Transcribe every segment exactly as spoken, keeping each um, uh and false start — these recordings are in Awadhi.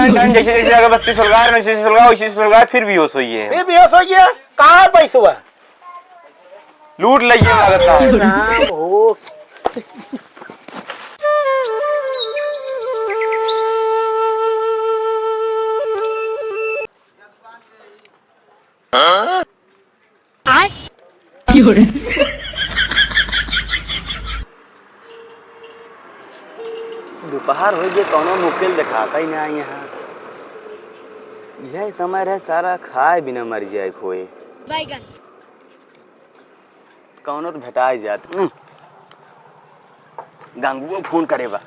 जैसे जैसे अगरबत्ती सुलगा रहे, वैसे वैसे सुलगा, वैसे वैसे सुलगा, फिर बेहोश होइए। फिर बेहोश होइए? कहाँ है पैसवा? लूट लइए लागत है। राम हो। दोपहर होइ गए, कौनो मुकिल देखाता ही ना यहाँ। यह समय रहे, सारा खाए बिना मर जाए खोए। बैगन। कौनो तो भेटाई जात। उम। गंगुओ फोन करे बा।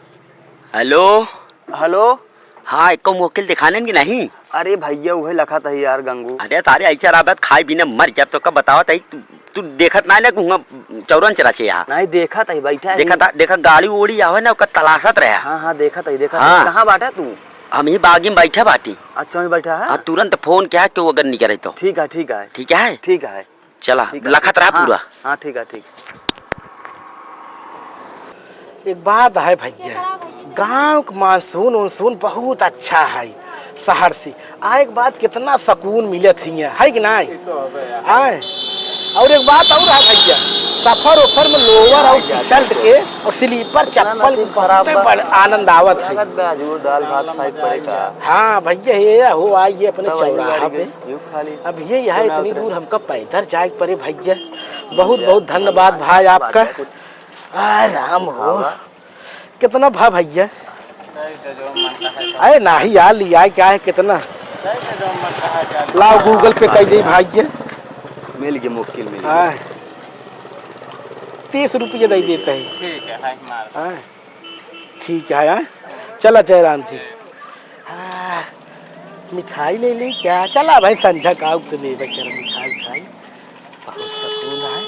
हेलो। हेलो। हाँ, एको मुकिल देखानेन कि नहीं? अरे भैया, उहे लखत है यार गंगू। अरे तारे ऐसा रहा बात, खाए बिना मर जाब तो कब बतावत है? तू, तू देखत ना ले, हुआ चौरन चराचे यहाँ। नहीं, देखत है, बैठा है। देखत, देखा गाड़ी ओड़ी आवे ना, ओकर तलाशत रहे। हाँ, हाँ, देखत है, देखत है। हाँ। कहाँ बाटा तू? हम ही बागी में बैठा बाटी। अच्छा, वहीं बैठा है? हाँ, तुरंत फोन किया, केहू अगर निकरे तो। ठीक है, ठीक है। ठीक है? ठीक है। चला, ठीक है, लखत रहा हाँ, पूरा। हाँ, ठीक है, ठीक। एक बात है भैया, गाँव क मानसून उनसून बहुत अच्छा है शहर से। आ एक बात, कितना सुकून मिलत है यहाँ, है कि नहीं? आए। और एक बात और है भैया, सफर उफर में लोअर और टी शर्ट के और स्लीपर चप्पल के बहुत बड़ आनंद आवत है। लागत बा, आज वो दाल भात खाए के पड़े का। हाँ भैया, ये हो आई ये अपने तब वही चौराहा गाड़ी पे। गई, यूं खा ली। अब ये यहाँ चौराहा इतनी उतरे। दूर हमका पैदल जाए के पड़े भैया। बहुत भैया, बहुत धन्यवाद भाई आपका। कुछ आ राम हो। हाँ, बा। कितना भा भैया? अरे नहीं यार, लिया क्या है, कितना? लाओ, Google Pay कर दे भैया। मिल गए, मुकिल मिल गए। हाँ। तीस रुपये दे देते हैं। ठीक है, हाय मार। हाँ। ठीक है, हाँ। चला जयराम जी। हाँ, मिठाई ले ली क्या? चला भाई, संझा का आउब तो लेबे कर मिठाई उठाई। बहुत सुकून है।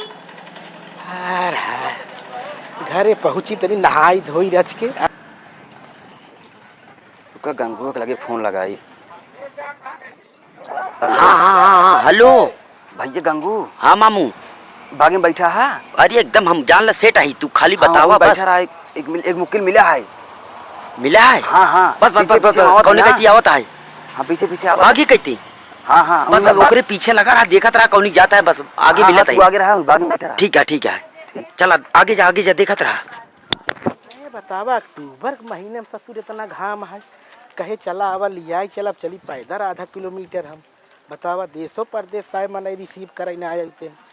अरे हाँ, घरे पहुँची तनी नहाई धोई रच के। रुका, गंगुआ के लगे फोन लगाई। हाँ, हाँ, हाँ, हाँ, हेलो। भैया गंगू। हाँ मामू। बागी में बैठा है? अरे एकदम हम जान ला सेट आही, तू खाली हाँ, बतावा वो बैठा बस। रहा, एक, एक मिल-, एक मुकिल मिला है। मिला है? हाँ, हाँ। बस, बस, पीछे, बस, बस, पीछे बस। आवत कौने है ना? कहती आवत है? हाँ, पीछे, पीछे आवत है। आगे कहती? हाँ, हाँ, बस, उनका बस, लोग ओकरे पीछे लगा रहा, देखत रहा, कौनी जाता है, बस आगे हाँ, मिलत हाँ, है। तू आगे रहा, बागी में बैठा रहा। ठीक है, ठीक है। चला, आगे जा, आगे जा, देखत रहा। अरे बतावा, अक्टूबर के महीने में ससुर इतना घाम है, कहे चला आवा लियाई चला, अब चली पैदल आधा किलोमीटर हम। बतावा, देशो परदेश से आए मनई receive करे ना आए अइते।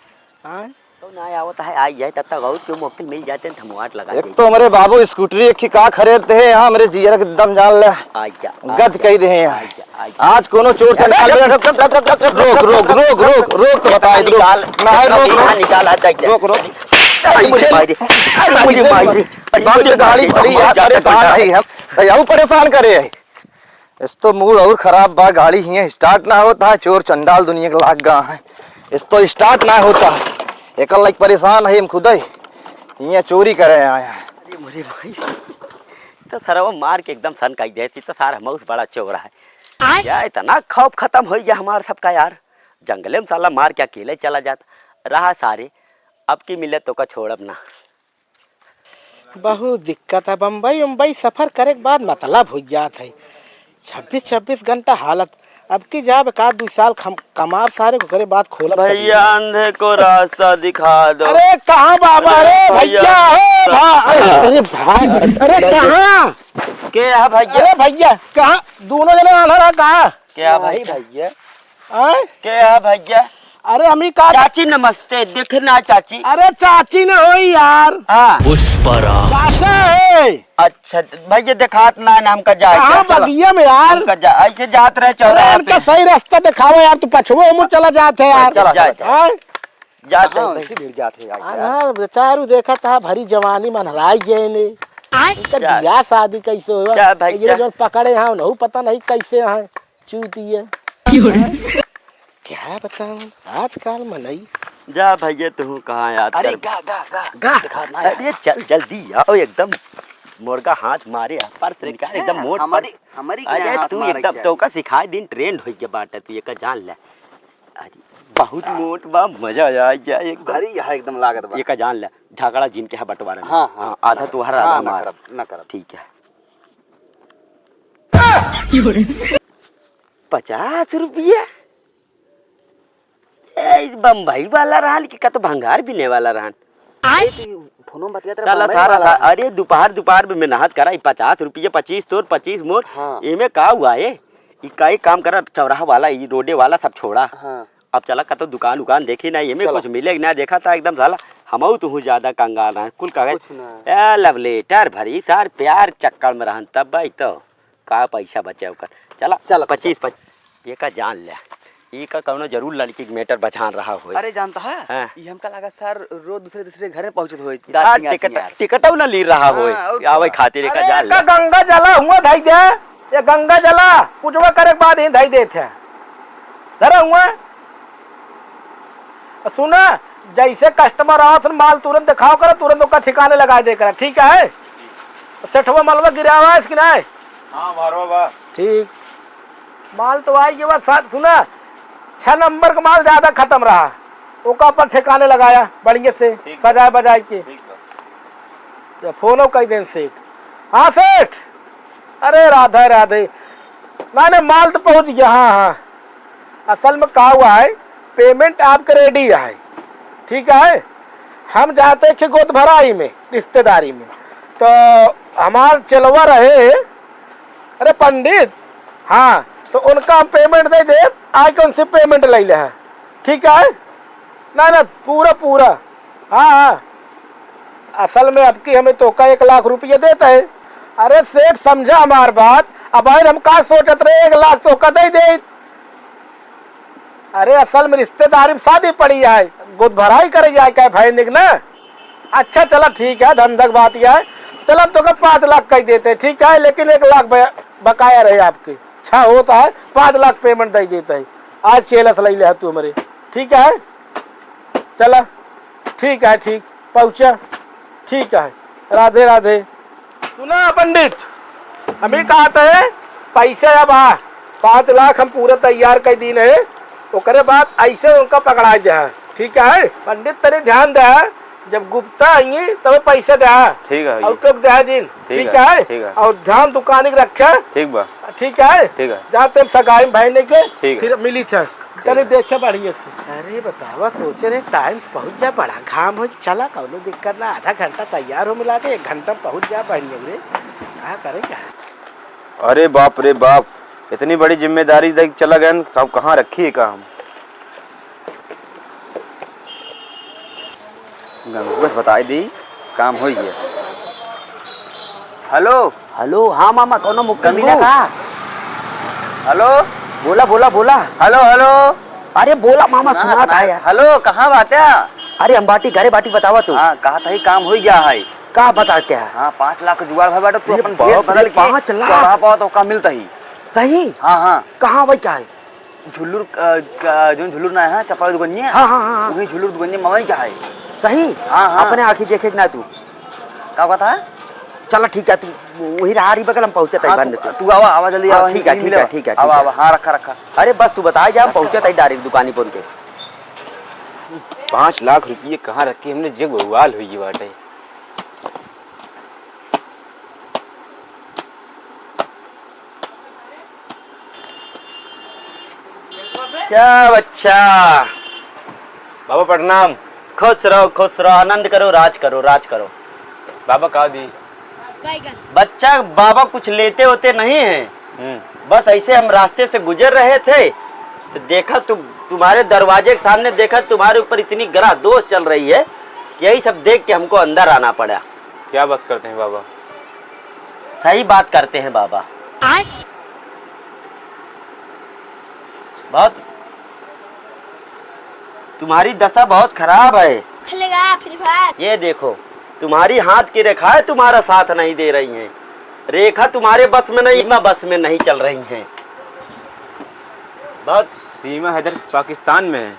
आए? तो ना आवत है, आई जाए तब तक और क्यों मुकिल मिल जाते हैं, थमवाट लगा एक देते। तो हमरे बाबू स्कूटरी एक ठे का खरीदते हैं यहाँ, हमरे जियर के दम जान ले। आई जा, गद आई जा, कह दे हैं यहाँ। आई जा, आई जा। आज कोनो चोर चंडाल अरे, में रुक, रुक, रुक, रुक, रुक, रुक, रुक, रुक, रुक, रुक, तो बताए, रुक। निकाल, ना है, रुक, निकाल, रुक। निकाल, आ जा, जा। रुक, रुक। अरे, मुझे मार दे। अरे, मुझे मार दे। अरे, बाप मुझे रे, गाड़ी मार दे। पड़ी है, परेशान है हम। तो यहू परेशान करे है। इस तो मूड और खराब बा, गाड़ी हियाँ start ना होता है, चोर चंडाल दुनिया के लाग गा है। इस तो start ना होता है, एकर लाइक परेशान है हम खुदे, हियाँ चोरी करे आए हैं। अरे मोरे भाई, तो सरवा मार के एकदम सन काई देती, तो सार हमउस बड़ा चोर है। आय? क्या इतना खौफ खत्म हो गया हमार सबका यार, जंगले में साला मार के अकेले चला जाता रहा सारे, अब की मिले तो का छोड़ब ना। बहुत दिक्कत है। बम्बई उम्बई सफर करे के बाद मतलब हो जात है। छब्बीस छब्बीस घंटा हालत। अब की जाब एक आध दू साल खम-, कमाब सारे को करे बाद खोलब भैया, तब। अंधे को रास्ता दिखा दो। अरे कहाँ बाबा? अरे अरे भैया, भैया, हे भा-, अरे भाई, अरे कहाँ? के है भैया? अरे भैया, कहाँ? दोनों जने आन्हर है कहाँ? के है नहीं भैया? भैया। आय? के है भैया? अरे, हम ही का चाची नमस्ते, देखे ना चाची। अरे, चाची न होई यार। हाँ। पुष्पराज। चाचा है। अच्छा, भैया देखात ना है ना हमका जाए कहाँ के, चला। बगिया में यार? हमका जा-, ऐसे जात रहे अरे, चौराहा इनका पे। सही रास्ता दिखावा यार, तू पछुआ मुड़ चला जात है यार। चला, जाए, चला। जाए। हाँ? जात है कहाँ भाई। ऐसी भीड़ जात है यार? हाँ, चारू देखत है, भरी जवानी मनहराई गए ने। आय? इनका क्या? बियाह शादी कैसे हुआ? क्या भाई, ये क्या? जो पकड़े हैं, उन्हों पता नहीं कैसे हैं। चूतिया। क्यों रे? क्या बताऊं, आजकल मनई। जा भैया, तू कहाँ याद अरे कर। गा, गा, गा। गा। दिखा ना यार। अरे चल जल्दी आओ, एकदम मुर्गा हाथ मारे, पर से निकाल, एकदम मोट हमारी, पर। हमारी के अरे हाथ तू मारे एकदम चल। तोका सिखाए दिन trend होई के बाटे, तू एका जान ले। अरे बहुत मोट बा, मजा आ जाए एकदम। अरे यहाँ एकदम लागत बा। एका जान ले, झगड़ा जिनके है बंटवारा में। हाँ, हाँ। हाँ, आधा तुहारा, हाँ, आधा ना हमारा। करब, ना करब। ठीक है। पचास रुपया? ए, बम्बई वाला रहन कि का तो भंगार बीने वाला रहन? ए, तू फोनो में बतियात रहा, चला बम्बई सारा वाला सा-, रहन। अरे, दोपहर, दोपहर में मेहनत करा, ई पचास रुपया, पच्चीस तोर, पच्चीस मोर, हाँ। एमे का हुआ है? ई का एक काम करा, चौराहा वाला, ई रोडे वाला सब छोड़ा। हाँ। अब चला कतो दुकान उकान देखी ना, एमे चला। कुछ मिले कि ना, देखा था एकदम साला, हमहू तुहू ज्यादा कंगाल रहन, कुल कागज, कुछ ना। ए, love letter भरी सार, प्यार चक्कर में रहन, तब भाई तो का पैसा बचे ओकर। चला, चला, पच्चीस, पच-, ये का जान ले, ई का कौनो जरूर लड़की के matter बझान रहा होई। अरे जानता है, हाँ। ये हमका लगा सर रोज दूसरे दूसरे घर में पहुँचत होई, यार, दांत चिंगा टिकट, चिंगा। टिकटौ ना ली रहा होई, हाँ, और आवे का। खातिर, ये का अरे, जान का ले। गंगा जला हुआ धई दे, ये गंगा जला, पूजवा करे के बाद ही धई देत है। धरा हुआ। सुना, जैसे customer आवत हन, माल तुरंत दिखाओ करा, तुरंत ओकर ठिकाने लगाए दे करा, ठीक है? सेठवा मलवा गिरावा है कि नहीं? हाँ, भरवा बा। ठीक। माल तो आई के बाद साथ, सुना, छह नंबर का माल ज्यादा खत्म रहा, ओका अपन ठिकाने लगाया बढ़िया से, ठीक बा। सजाए बजाए के। ठीक बा। या फोनो कई देन सेठ। हाँ सेठ, अरे राधे राधे। ना, ना, माल तो पहुँच गया। हाँ, हाँ। असल में का हुआ है, payment आपके ready है, ठीक है? हम जाते थे गोद भराई में, रिश्तेदारी में, तो हमार चेलवा रहे, अरे पंडित, हाँ, तो उनका हम payment दे दे, आके उनसे payment ले ले, ठीक है? ना, ना, पूरा, पूरा। हाँ, हाँ। असल में अब की हमें तोका एक लाख रुपया देता है। अरे सेठ, समझा हमार बात। अब भाई हम का सोचत रहे, एक लाख तोका दे दे। अरे असल में रिश्तेदारी में शादी पड़ी है, गोद भराई करे जाए का है भाई निक ना। अच्छा चला ठीक है, धंधा की बात यह है। चला तोका पाँच लाख कह देते, ठीक है, लेकिन एक लाख ब-, बकाया रहे आपके। अच्छा होता है, पाँच लाख payment दे देते हैं। आज चेलस ले ले तू हमारे, ठीक है। चला, ठीक है, ठीक, पहुँचा, ठीक है, राधे राधे। सुना पंडित, हम ही कहत है, पैसे अब आ, पाँच लाख हम पूरा तैयार कर दीन है, ओकरे बाद ऐसे उनका पकड़ा दे, ठीक है? पंडित तनी ध्यान दे, जब गुप्ता आई तब पैसे दे, ठीक है, और जी। टोक दे जिन, ठीक ठीक है, है? ठीक है। और ध्यान दुकान के रखे, ठीक बा। ठीक है? ठीक है। जा तेरे सगाई में बहने के, ठीक है। फिर मिली छे। ठीक तनी है। देखे बढ़िया से। अरे बतावा, सोचे रहे time से पहुँच जा, बड़ा घाम हो, चला कौनो दिक्कत ना, आधा घंटा तैयार हो मिला के, एक घंटा में पहुँच जा बहन लोग रे। का करे का? अरे बाप रे बाप, इतनी बड़ी जिम्मेदारी दे के चला गए, अब कहाँ रखी है का हम? गंगू बस बताई दी, काम हो गया। हेलो। हेलो, हाँ मामा, कौनो मुक्का गंगू। मिला का? हेलो। बोला, बोला, बोला। हेलो, हेलो। अरे बोला मामा, सुना सुना था ना। यार। हेलो, कहाँ बाटे? अरे हम बाटी, घरे बाटी, बतावा तू। हाँ, कहा था ही काम हो गया है। का बता क्या है? हाँ, पाँच लाख का जुगाड़ भर बाटे, तू ये अपन बाप भेष रे, बदल के पाँच लाख? चौराहा पावा तो का मिलता ही। सही? हाँ, हाँ। कहाँ भाई, क्या है? झुल्लुर, अ, क-, जोन झुल्लुर ना है, चप्पल दुकानिया? हाँ, हाँ, हाँ, हाँ। वही झुल्लुर दुकानिया मवाई का है। सही? हाँ, हाँ। अपने आँखी देखे कि ना तू? का कहता है? चला ठीक है, तू वही रहा रही बगल, हम पहुँचत है हाँ, बंद तू, से। तू आवा, आवा जल्दी हाँ, आवा, ठीक है, यहीं ठीक मिले है, आवा। ठीक है, आवा, ठीक है। आवा, हाँ, रखा, रखा। अरे बस तू बताए जा, हम रखा, पहुँचत है बस। Direct दुकानी पर उनके। पाँच लाख रुपये कहाँ रखे हमने, जे बवाल हुई बाटे। क्या बच्चा? बाबा प्रणाम। खुश रहो, खुश रहो, आनंद करो, राज करो, राज करो। बाबा का दी? बैगन। बच्चा, बाबा कुछ लेते होते नहीं हैं। हम्म। बस ऐसे हम रास्ते से गुजर रहे थे, तो देखा तुम, तुम्हारे दरवाजे के सामने देखा, तुम्हारे ऊपर इतनी ग्रह दोष चल रही है कि यही सब देख के हमको अंदर आना पड़ा। क्या बात करते हैं बाबा? सही बात करते हैं बाबा। आय? बहुत, तुम्हारी दशा बहुत खराब है। खेलेगा Free Fire। ये देखो, तुम्हारी हाथ की रेखाएं तुम्हारा साथ नहीं दे रही हैं। रेखा तुम्हारे बस में नहीं, सीमा बस में नहीं चल रही हैं। बहुत सीमा है इधर पाकिस्तान में है।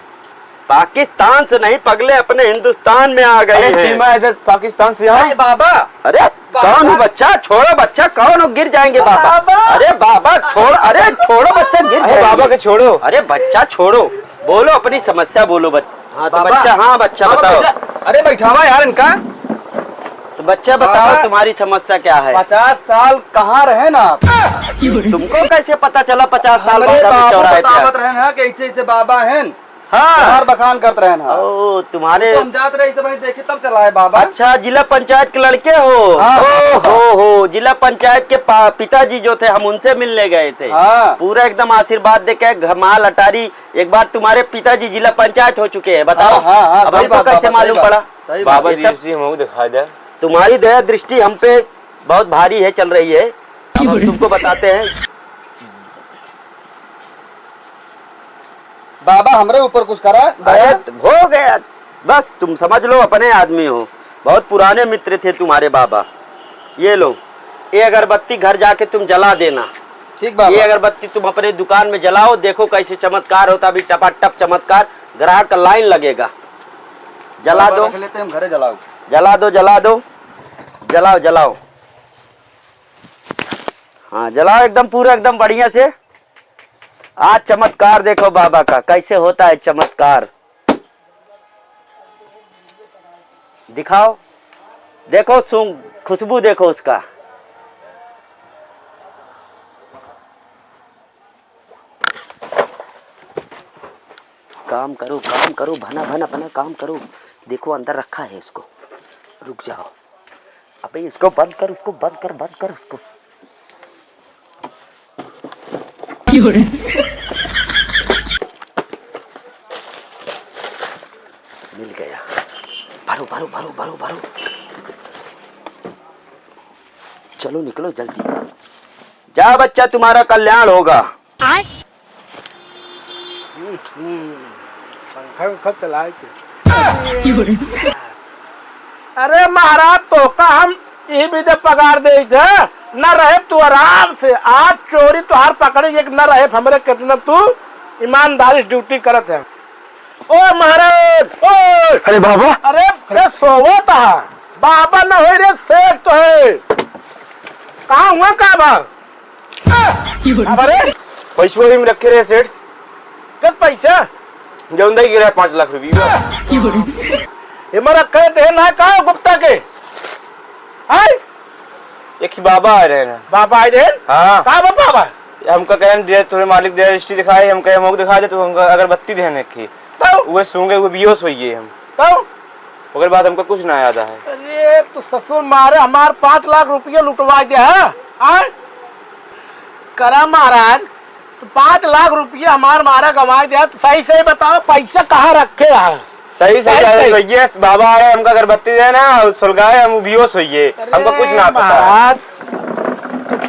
पाकिस्तान से नहीं पगले, अपने हिंदुस्तान में आ गए अरे हैं। सीमा इधर पाकिस्तान से यहाँ। अरे बाबा। अरे बाबा। कौन हो बच्चा? छोड़ो बच्चा, कौन हो? गिर जाएंगे बाबा। बाबा। अरे बाबा छोड़, अरे छोड़ो बच्चा, गिर अरे जाएंगे। बाबा के छोड़ो। अरे बच्चा छोड़ो, बोलो अपनी समस्या बोलो बच-, हाँ तो बाबा। बच्चा, हाँ बच्चा बाबा बताओ। बैठा, अरे बैठावा यार इनका। तो बच्चा बताओ बाबा। तुम्हारी समस्या क्या है? पचास साल कहाँ रहे ना आप? तुमको कैसे पता चला पचास साल हमरे बाद अभी बाबू चौराहे पे बतावत आए? रहन हा कि ऐसे ऐसे बाबा हैं। हाँ। बाहर बखान करत रहन हा। ओ, तुम्हारे तो हम जात रहे, इसे वहीं देखे तब चला है बाबा। अच्छा, जिला पंचायत के लड़के हो? हाँ। ओ हो हो, जिला पंचायत के पा-, पिताजी जो थे, हम उनसे मिलने गए थे। हाँ। पूरा एकदम आशीर्वाद दे के घमाल अटारी। एक बार तुम्हारे पिताजी जिला पंचायत हो चुके हैं, बताओ। हाँ, हाँ, हाँ, अब सही हमको बात, कैसे बाबा, सही मालूम बात, पड़ा? सही बात। बाबा जी, ऐसे इसी हम दिखा दे। तुम्हारी दया दृष्टि हम पे बहुत भारी है, चल रही है। अब हम तुमको बताते हैं। बाबा, हमरे ऊपर कुछ करा, अरे, दया। हो गया, बस तुम समझ लो, अपने आदमी हो, बहुत पुराने मित्र थे तुम्हारे बाबा। ये लो, ये अगरबत्ती घर जाके तुम जला देना। ठीक बाबा। ये अगरबत्ती तुम अपने दुकान में जलाओ, देखो कैसे चमत्कार होता, अभी टपाटप चमत्कार, ग्राहक का लाइन लगेगा। जला बाबा दो। रख लेते हैं हम घरे, जलाओ। जला दो, जला दो, जलाओ, जलाओ। हाँ, जलाओ एकदम पूरा, एकदम बढ़िया से। आज चमत्कार देखो बाबा का, कैसे होता है चमत्कार। दिखाओ, देखो, सूंघ, खुशबू देखो उसका। काम करो, काम करो, भना भन अपना काम करो। देखो, अंदर रखा है इसको। रुक जाओ। अबे, इसको बंद कर, उसको बंद कर, बंद कर उसको। मिल गया। भरो, भरो, भरो, भरो, भरो। चलो, निकलो जल्दी। जा बच्चा, तुम्हारा कल्याण होगा। हम्म, पंखा उंखा चलाए के। अरे महाराज, तोहका हम ई भी दे पगार देइत है, न रहे तू आराम से। आज चोरी तोहार पकड़े एक न रहे, हमरे कितना तू ईमानदारी से ड्यूटी करत है। ओ महाराज, ओ। अरे बाबा। अरे, अरे सोवत हा, बाबा न होई रे, सेठ तो है। कहाँ हुआ का बा? अब अरे? पैसवा ही में रखे रहे सेठ। कित पैसा? जौन दाई गिरा पाँच लाख रुपया। ये मरा कहे थे ना का गुप्ता के? आय? एक ही बाबा आए रहे ना। बाबा आए रहे? हाँ। का बा बाबा? हमका कहेन दे, तोरे मालिक दे, रजिस्ट्री दिखाए, हम कहे मोक दिखा दे, तो हमका अगरबत्ती देन एक ही। तब? उहे सूंघे, उहे बेहोश होइए हम। तब? ओकर बाद हमका कुछ ना याद आए। अरे, तू ससुर मारे हमार पाँच लाख रुपया लुटवा दे, हाँ? आय? करा महाराज, तो पाँच लाख रुपया हमार मारा गंवाई दे, तो सही सही बताओ, पैसा कहाँ रखे रहा? सही सही सही बताओ सही। भैया, बाबा आए, हमका अगरबत्ती देना, सुलगाए, हम बेहोश होइए, अरे हमका कुछ ना पता है। महाराज,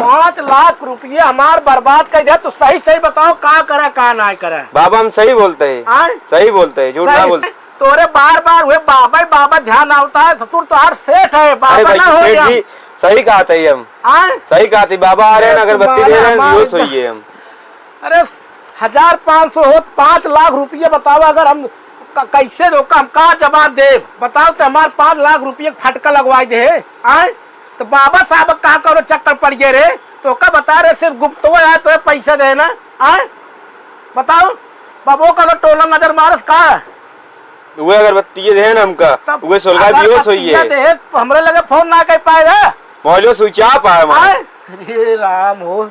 पाँच लाख रुपया हमार बर्बाद कर दिया, तो सही सही बताओ, का करा, का ना करा? बाबा, हम सही बोलते हैं, आय? सही बोलते हैं, झूठ ना सही। बोलते। तोरे बार बार उहे बाबा ही बाबा ध्यान आवता है, ससुर तोहार सेठ है, अरे बाबा भाई, ना हो सेठ गया। जी, सही कहा था ये हम। आय? सही कहा था, बाबा आ रहे हैं, अरे अगरबत्ती दे तुम्हारा रहे हैं, हमारे बेहोश होइए हम। अरे, हजार पाँच सौ होत, पाँच लाख रुपया बताओ, अगर हम क-, कैसे रोका, हम का जवाब देब? बताओ तो हमार पाँच लाख रुपया के फटका लगवाई दे, आय? तो बाबा साहब का कौनो चक्कर पड़ गए रे? तो का बता रहे, सिर्फ गुप्तवा आए तो पैसा देना, आय? बताओ, बाबो का टोला नजर मारस का? उहे अगरबत्ती देहे ना हमका, तब उहे सोलगाय अगर बेहोश होइए। पतिया देहे, तो हमरे लगे फोन ना कर पाए रे। मोबाइलो switch off आए हमारे। आए? अरे राम हो,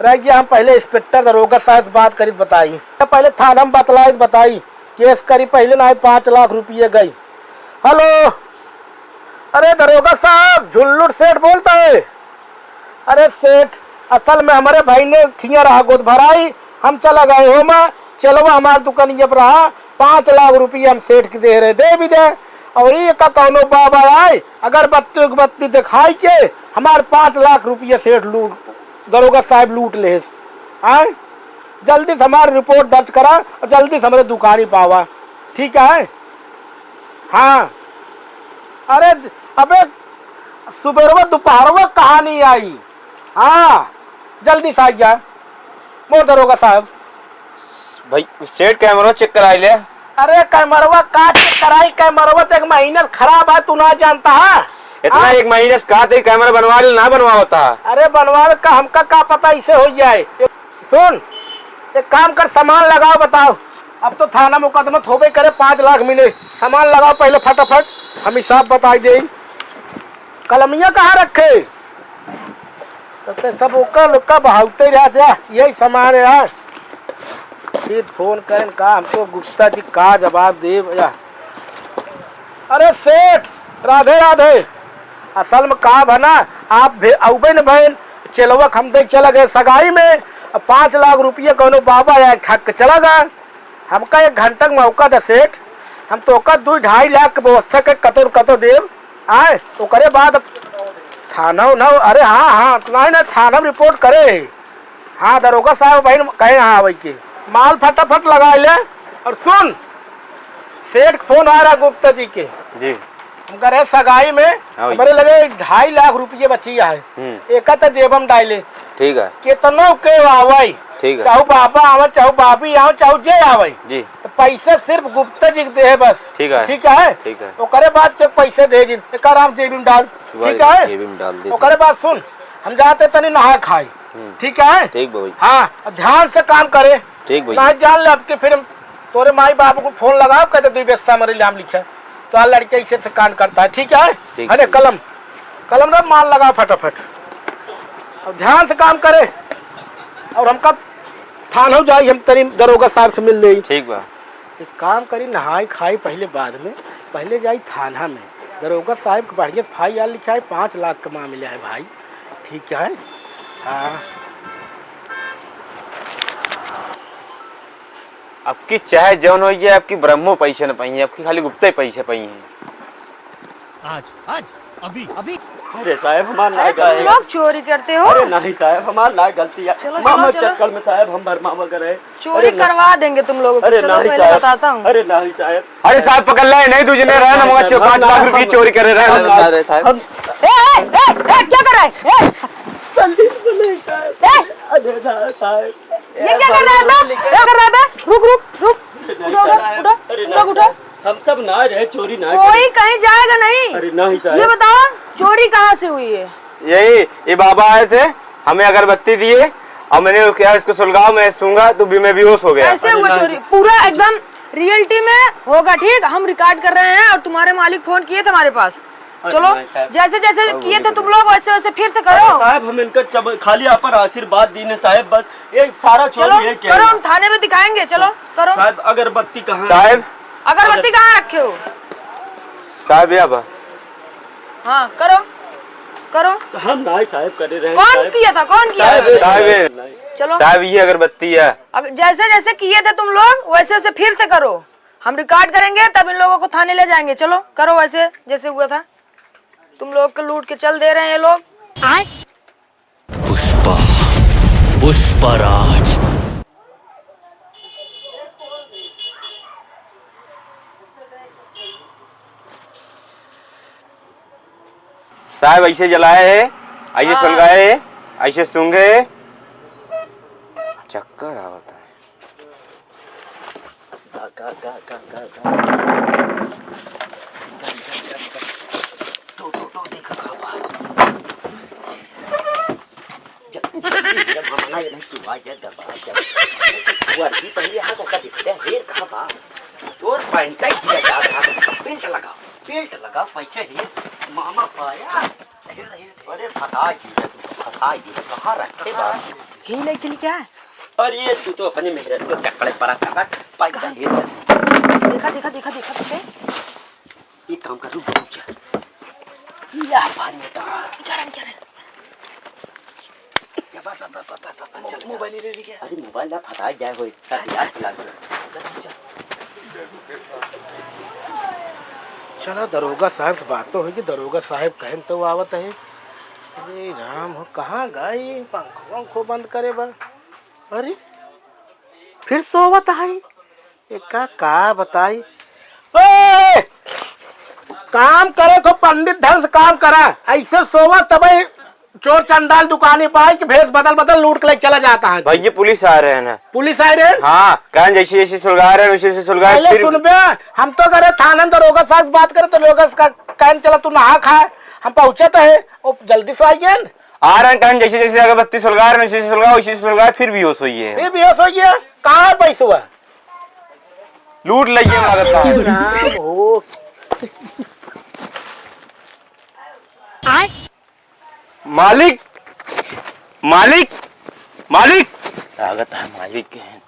रह गया, हम पहले इंस्पेक्टर दरोगा साहब से बात करी तो बताई, पहले थाना में बतलाई तो बताई, केस करी पहले ना, पाँच लाख रुपये गई। हेलो, अरे दरोगा साहब, झुल्लुट सेठ बोलता है? अरे सेठ, असल में हमरे भाई ने खिया रहा गोद भराई, हम चला गए हो मा, चलवा हमार दुकानिया पर रहा, पाँच लाख रुपया हम सेठ के दे रहे, दे भी दे। और ये का कौनो बाबा आए, अगरबत्ती उगरबत्ती दिखाई के हमार पाँच लाख रुपया सेठ लूट, दरोगा साहब लूट ले। आए, जल्दी से हमार रिपोर्ट दर्ज करा और जल्दी से हमरे दुकानी पावा, ठीक है? हाँ, अरे ज-, अबे सुबेरवा दोपहरवा कहाँ नहीं आई? हाँ, जल्दी से आ जा, मोर दरोगा साहब। भाई, सेठ कैमरा चेक कराई ले। अरे कैमरवा का चेक कराई, कैमरवा तो एक महीना से खराब है, तू ना जानता है? इतना हाँ? एक महीने से कहा था कैमरा बनवा ले, ना बनवावता। अरे बनवावे का, हमका का पता इसे हो जाए। सुन, एक काम कर, सामान लगाओ, बताओ। अब तो थाना मुकदमा थोबे करे, पाँच लाख मिले। सामान लगाओ पहले फटाफट, हम हिसाब बताई दे। कलमिया कहाँ रखे? तो ते सब ओका लोका बहावते रहा था, यही सामान है यार। फिर फोन करें का, हमको गुप्ता जी का जवाब देब या। अरे सेठ, राधे राधे। असल में का भना, आप भे-, अउबे न भइन, चेलवा क हम देख चला गए सगाई में, अब पाँच लाख रुपया कौनो बाबा या ठग के चला गए। हमका एक घंटा क मौका दे सेठ, हम तोका दुइ ढाई लाख के व्यवस्था के कतो न कतो देब। आए, ओकरे बाद थाना उना, अरे हाँ, हाँ, नहीं, नहीं, थाना में रिपोर्ट करे। हाँ, दरोगा साहब, वही कहे यहाँ आवे के। माल फटाफट लगा ले। और सुन, सेठ के फोन आ रहा गुप्ता जी के। जी। हम कह रहे सगाई में हाँ भैया। हमारे लगे ढाई लाख रुपये बची है। हम्म। एका तो जेब में डाले। ठीक है। कितनो के आवे, ठीक है। चाहे बाबा आवे, चाहे बाबी आवे, चाहे जे आवे। जी। तो पैसा सिर्फ गुप्ता जी के दे है बस। ठीक है। ठीक है? ठीक है। ओकरे बाद के पैसे दे दिन, एका आराम जेबी में डाल। भाई, ठीक है? जेबी में डाल दे। ओकरे बाद सुन, हम जाते तनी नहा खाई। हम्म। ठीक है? ठीक बा भाई। हाँ, ध्यान से काम करे। ठीक भैया। ना जान ले अब के फिर हम तोरे माई बाबू को फोन लगाओ, कहते दुई बेस्सा मरे लाम लिखे। तो आ लड़के इसे से कांड करता है, ठीक है? ठीक है ना, भैया। कलम, कलम रे, माल लगाओ फटाफट। और ध्यान से काम करे। और हमका थाना जाई, हम तनी दरोगा साहब से मिल लेई। ठीक बा। एक काम करी, नहाई खाई पहले बाद में, पहले जाई थाना में। दरोगा साहब के बढ़िया फाइल लिखाई, पाँच लाख का मामला है भाई, ठीक है? हाँ। अब की चाहे जौन होइ जाए, अब की ब्रह्मो पैसे न पाई है, अब की खाली गुप्ता ही पैसे पाई है। आज, आज, अभी, अभी। अरे साहब, हमार ना अरे, तुम गलती। लोग चोरी करते हो? अरे नहीं साहब, हमार ना गलती है। चलो, मामा चलो, चलो। चक्कर में साहब हम भरमावा करे। चोरी अरे ना। करवा देंगे तुम लोगों को। अरे चलो, नहीं पहले साहब। बताता हूँ। अरे नहीं साहब। अरे साहब, पकड़ ले, नहीं तुझे नहीं रहा ना, नहीं मगर साहब, पाँच लाख हम रुपए ना। चोरी करे रहे। हम ना हम रहे साहब। हम ए, ए, ए, ए, क्या कर रहा है? ए! गलती से नहीं साहब। ए! अरे ना साहब। ये क्या कर रहा है बे? क्या कर रहा है बे? रुक, रुक, रुक। अरे नहीं उठो, उठो, साहब। उठो, अरे तुम लोग नहीं उठो। साहब। हम सब ना रहे, चोरी ना कोई करे। कहीं जाएगा नहीं। अरे नहीं साहब। ये बताओ, चोरी कहाँ से हुई है? यही, ये बाबा आए थे, हमें अगरबत्ती दिए और मैंने क्या इसको सुलगाओ, मैं सूंघा तो भी मैं बेहोश हो गया। कैसे अरे हुआ नहीं। चोरी? पूरा एकदम रियलिटी में होगा, ठीक? हम रिकॉर्ड कर रहे हैं और तुम्हारे मालिक फोन किए थे हमारे पास। अरे चलो, नहीं साहब। जैसे जैसे किए थे तुम लोग, वैसे वैसे फिर से करो। अरे साहब, हम इनका चब-, खाली आप पर आशीर्वाद दीने साहब, बस ये सारा चोरी चलो, है क्या? करो, हम थाने में दिखाएंगे, चलो, करो। साहब, अगरबत्ती कहाँ है? साहब। अगरबत्ती कहाँ रखे हो? साहब, या बा। हाँ, करो, करो। तो हम नाई साहब करे रहे, कौन साहब। किया था, कौन किया था? साहब, साहब, नहीं। चलो। साहब, ये अगरबत्ती है। अग-, जैसे जैसे किए थे तुम लोग, वैसे वैसे फिर से करो। हम रिकॉर्ड करेंगे, तब इन लोगों को थाने ले जाएंगे। चलो, करो वैसे जैसे हुआ था। तुम लोग को लूट के चल दे रहे हैं ये लोग। पुष्पा, पुष्पराज। साहब ऐसे जलाए है, ऐसे हाँ। सुलगाए है, ऐसे सूंघे है। चक्कर आवता है। गा, गा, गा, गा, गा, गा। टो, टो, टो, देखा का बा। जब, जब, जब हम ना ये नहीं तू आ जा, दबा जा। वर्दी पहले हाथ ओका देखते हैं, हेर कहाँ बा? तोर पैंट ही गिरा जा रहा है। बेल्ट लगा, बेल्ट लगा, पैसे हेर। मामा पाया। हेर, हेर, हेर। अरे फता गिरा तू, फता गिरा, कहाँ रखे बा? ही नहीं चली क्या? अरे, तू तो अपने मेहरत को चक्कर पड़ा कर रख, पैसा कहाँ? हेर कर। देखा, देखा, देखा, देखा तुमने? एक काम कर, रुक, रुक जा। या भारी है तो। क्या रंग, क्या रंग? या बस, बस, बस, चल, चल। मोबाइल ले, ले, ले क्या? अरे, मोबाइल ना फटा जाए होए, सब याद भुला गया। चल, चल। चला, दरोगा साहब से बात तो होई कि दरोगा साहब कहन तो आवत है। अरे राम हो, कहाँ गई? पंखो वंखो बंद करे बा। अरे, फिर सोवत है। एका का बताई? ओए! काम करे को पंडित ढंग से काम करा। ऐसे सोवा तबे चोर चंडाल दुकानी पे आए कि भेष बदल बदल लूट के ले चला जाता है। भैया, पुलिस आ रहे हैं ना। पुलिस आए रहे? हाँ, कहन जैसे जैसे सुलगा रहे हैं, वैसे वैसे सुलगा रहे, पहले फिर सुनबे, हम तो करे थाना दरोगा साहब से बात करे तो लोग का कहन चला तू नहा खा, हम पहुँचे तो है, वो जल्दी से आइए न। आ रहे हैं, कहन जैसे जैसे अगरबत्ती सुलगा रहे हैं, वैसे वैसे सुलगा, वैसे वैसे सुलगा, फिर बेहोश होइए। फिर बेहोश होइए, कहाँ है पैसवा? लूट लइए लागत बा। राम हो। मालिक, मालिक, मालिक। लागत है मालिक के हैं।